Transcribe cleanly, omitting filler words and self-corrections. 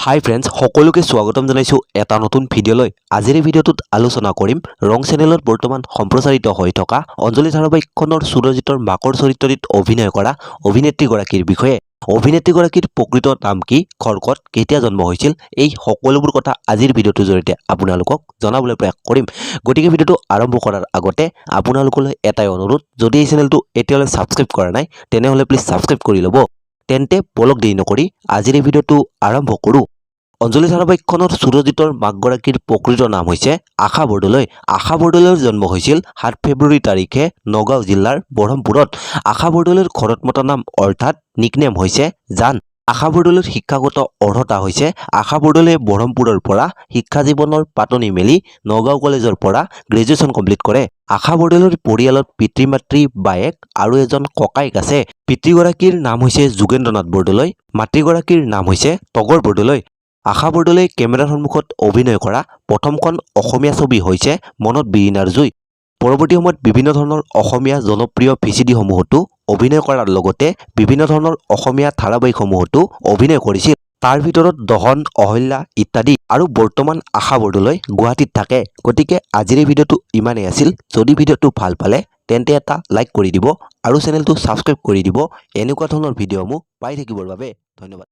হাই friends, সকলোকে স্বাগতম জনাইছোঁ এটা নতুন ভিডিঅ'লৈ। আজিৰ এই ভিডিঅ'টোত আলোচনা কৰিম ৰং চেনেলত বৰ্তমান সম্প্ৰচাৰিত হৈ থকা অঞ্জলি ধাৰাবাহিকখনৰ সুৰজিতৰ মাকৰ চৰিত্ৰটিত অভিনয় কৰা অভিনেত্ৰীগৰাকীৰ বিষয়ে। অভিনেত্ৰীগৰাকীৰ প্ৰকৃত নাম কি, ঘৰ ক'ত, কেতিয়া জন্ম হৈছিল, এই সকলোবোৰ কথা আজিৰ ভিডিঅ'টোৰ জৰিয়তে আপোনালোকক জনাবলৈ প্ৰয়াস কৰিম। গতিকে ভিডিঅ'টো আৰম্ভ কৰাৰ আগতে আপোনালোকলৈ এটাই অনুৰোধ, যদি এই চেনেলটো এতিয়ালৈ ছাবস্ক্ৰাইব কৰা নাই, তেনেহ'লে প্লিজ ছাবস্ক্ৰাইব কৰি ল'ব। তেন্তে বলক, দেৰি নকৰি আজিৰ এই ভিডিঅ'টো আৰম্ভ কৰোঁ। অঞ্জলি ধাৰাবাহিকখনৰ সুৰজিতৰ মাকগৰাকীৰ প্ৰকৃত নাম হৈছে আশা বৰদলৈ। আশা বৰদলৈৰ জন্ম হৈছিল 7 ফেব্ৰুৱাৰী তাৰিখে নগাঁও জিলাৰ বঢ়মপুৰত। আশা বৰদলৈৰ ঘৰত মতা নাম অৰ্থাৎ নিকনেম হৈছে জান। আশা বৰদলৈৰ শিক্ষাগত অৰ্হতা হৈছে আশা বৰদলৈয়ে বঢ়মপুৰৰ পৰা শিক্ষা জীৱনৰ পাতনি মেলি নগাঁও কলেজৰ পৰা গ্ৰেজুৱেশ্যন কমপ্লিট কৰে। আশা বৰদলৈৰ পৰিয়ালত পিতৃ মাতৃ, বায়েক আৰু এজন ককায়েক আছে। পিতৃগৰাকীৰ নাম হৈছে যোগেন্দ্ৰনাথ বৰদলৈ, মাতৃগৰাকীৰ নাম হৈছে তগৰ বৰদলৈ। আশা বৰদলৈ কেমেৰাৰ সন্মুখত অভিনয় কৰা প্ৰথমখন অসমীয়া ছবি হৈছে মনত বিৰিণাৰ জুই। পৰৱৰ্তী সময়ত বিভিন্ন ধৰণৰ অসমীয়া জনপ্ৰিয় ভিচিডিসমূহতো অভিনয় কৰাৰ লগতে বিভিন্ন ধৰণৰ অসমীয়া ধাৰাবাহিকসমূহতো অভিনয় কৰিছিল। তাৰ ভিতৰত দহন, অহল্যা ইত্যাদি। আৰু বৰ্তমান আশা বৰদলৈ গুৱাহাটীত থাকে। গতিকে আজিৰ এই ভিডিঅ'টো ইমানেই আছিল। যদি ভিডিঅ'টো ভাল পালে, তেন্তে এটা লাইক কৰি দিব আৰু চেনেলটো ছাবস্ক্ৰাইব কৰি দিব এনেকুৱা ধৰণৰ ভিডিঅ'সমূহ পাই থাকিবৰ বাবে। ধন্যবাদ।